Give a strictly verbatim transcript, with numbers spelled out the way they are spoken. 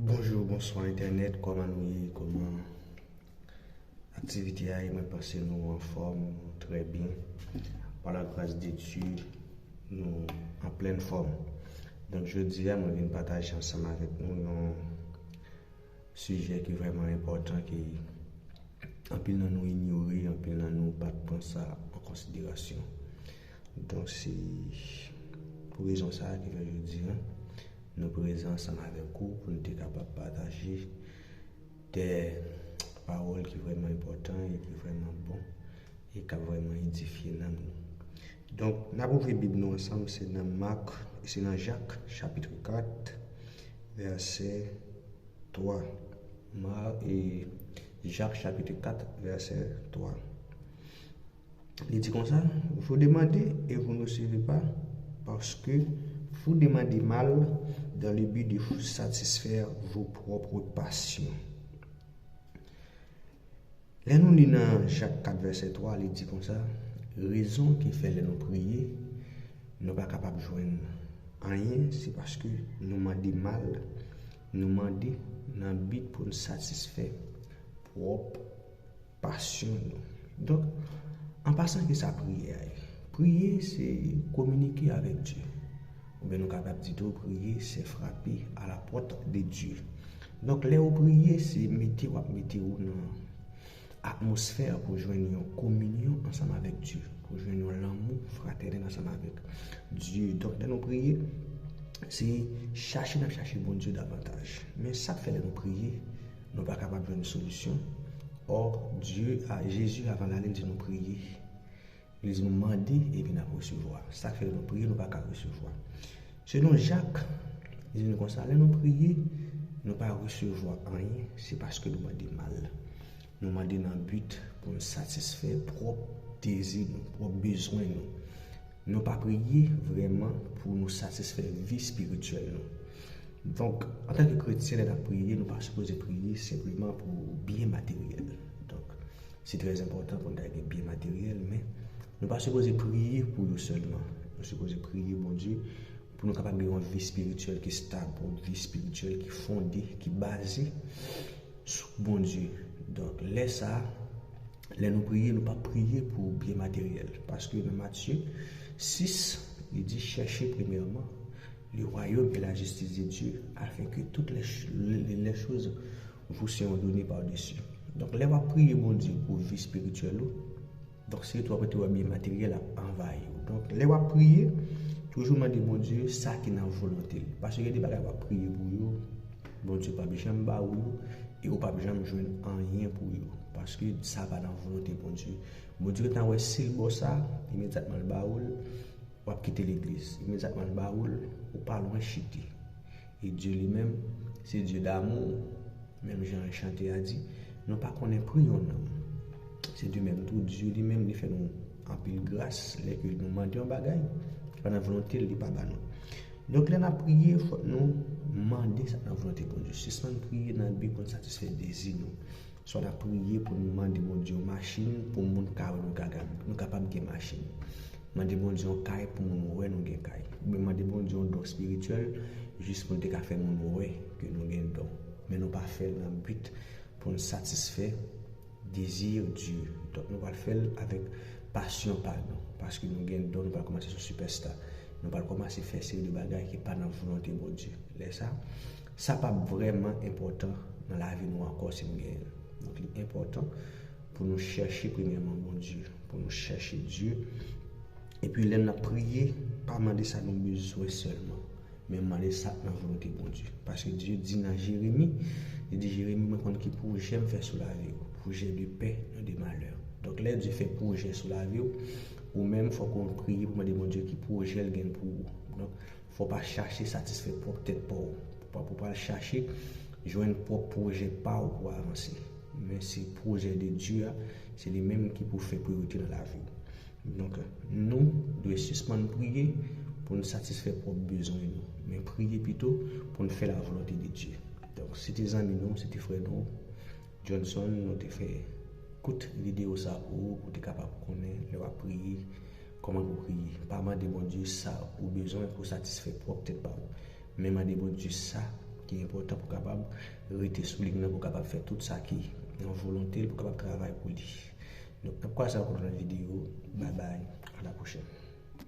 Bonjou, bonswa entènèt, kòman nou ye? Kòman aktivite a ye? Mwen panse nou anfòm, nou trè byen. Pa la gras de Dye, nou an plèn fòm. Donk, jodi a, mwen vin pataje ansanm avèk nou yon sijè ki vrèman enpòtan, ke anpil nan nou inyore, anpil nan nou pa t pran sa an konsiderasyon. Donk, se pou rezon sa a ki fè jodi a, nou prezan ansanm avèk ou pou n te kapab pataje de pawòl ki vrèman enpòtan e ki vrèman bon e k ap vrèman edifye nanm nou. Donk, n ap ouvri Bib nou ansanm, se nan Mak, se nan Jak, chapit kat, vèsè twa. Mak, e, Jak, chapit kat, vèsè twa. Li di konsa, vous demandez et vous ne recevez pas, parce que vous demandez mal dans le but de satisfaire vos propres passions. Lè nou li nan Jak kat vèsè twa, li di konsa, rezon ki fè lè nou priye, nou pa kapab jwenn anyen, se paske nou mande mal, nou mande nan bi pou n satisfè pwòp pasyon nou. Donk, an pasan, ki sa priye a ye? Priye, se kominike avèk Dye. Oubyen nou kapab di tou, priye, se frape à la porte de Dieu. Donk, lè ou priye, se mete w ap mete ou nan atmosfè pou jwenn yon kominyon ansanm avèk Dye, pou jwenn yon lanmou fratènèl ansanm avèk Dye. Donk, lè nou priye, se chache n ap chache Bondye davantaj. Men sa k fè lè nou priye, nou pa kapab jwenn solisyon. Or, Dye a, Jezi, avan l ale, li di nou priye. Li di nou mande, epi n ap resevwa. Sa k fè lè nou priye, nou pa ka resevwa. Selon Jak, li di nou konsa, lè nou priye, nou pa resevwa anyen, se paske nou mande mal. Nou mande nan bi pou n satisfè pwòp dezi nou, pwòp bezwen nou. Nou pa priye vrèman pou nou satisfè vi espirityèl nou. Donk, antanke kretyen, lè n ap priye, nou pa sipoze priye senpleman pou byen materyèl. Donk, se trè enpòtan pou n ta gen byen materyèl, men nou pa sipoze priye pou yo sèlman. Nou sipoze priye Bondye pou nou kapab gen yon vi espirityèl ki stab, yon vi espirityèl ki fonde, ki baze sou Bondye. Donk, lè sa a, lè nou priye, nou pa priye pou byen materyèl. Paske nan Matye sis, li di, cherchez premièrement le royaume et la justice de Dieu, afin que toutes les, ch- les, les choses vous seront données par-dessus. Donk, lè w ap priye Bondye pou vi espirityèl ou, donk, se tou w ap rete wè byen materyèl ap anvayi w. Donk, lè w ap priye, toujou mande Bondye sa ki nan volonte l. Paske gen de bagay w ap priye pou yo, Bondye p ap janm ba ou yo, e ou p ap janm jwenn anyen pou yo. Paske sa pa nan volonte Bondye. Bondye gentan wè si l ba w sa, imedyatman l ba ou l, w ap kite legliz. Imedyatman l ba ou l, ou pa lwen chite. E Dye li menm, se Dye damou, menm jan chante a di, nou pa konnen pri yon nanm. Se de menm tou, Dye li menm, li fè nou anpil gras, lè ke nou mande yon bagay ki pa nan volonte l, li pa ba nou. Donk, lè n ap priye, fòk nou mande sa k nan volonte Bondye. Sispann priye nan bi pou n satisfè dezi nou. Swa n ap priye pou nou mande Bondye yon machin pou moun ka wè nou ka, nou kapab gen machin. Mande Bondye yon kay pou moun wè nou gen kay. Oubyen mande Bondye yon don espirityèl jis pou n te ka fè moun wè ke nou gen don. Men nou pa fè l nan bi pou n satisfè dezi Dye. Donk, nou pral fè l avèk pasyon pa nou. Paske nou gen don, nou pral kòmanse sou sipèsta. Nou pral kòmanse fè seri de bagay ki pa nan volonte Bondye. Lè sa, sa p ap vrèman enpòtan nan lavi nou ankò si nou genyen l. Donk, li enpòtan pou nou chèche premyèman Bondye, pou nou chèche Dye. Epi, lè n ap priye, pa mande sa nou bezwen sèlman, men mande sa k nan volonte Bondye. Paske Dye di nan Jeremi, li di, Jeremi, mwen konn ki pwojè m fè sou lavi w, pwojè de pè, non de malè. Donk, lè Dye fè pwojè sou lavi w, ou menm, fòk ou priye pou mande Bondye ki pwojè l gen pou ou. Donk, fò w pa chache satisfè pwòp tèt pa w. Fò w pa, pou w pa al chache jwenn pwòp pwojè pa w pou w avanse. Men se pwojè de Dye a, se li menm ki pou fè priyorite nan lavi w. Donk, nou dwe sispann priye pou n satisfè pwòp bezwen nou, men priye pito pou n fè la volonte de Dye. Donk, se te zanmi nou, se te frè nou, Johnson, nou te fè kout videyo sa pou ou, pou w te kapab konnen lè w ap priye, kòman pou w priye. Pa mande Bondye sa ou bezwen pou satisfè pwòp tèt pa w, men mande Bondye sa ki enpòtan pou kapab rete sou liy nan, pou kapab fè tout sa ki nan volonte l, pou kapab travay pou li. Donk, n ap kwaze ankò nan lòt videyo. Bye bye, à la prochaine.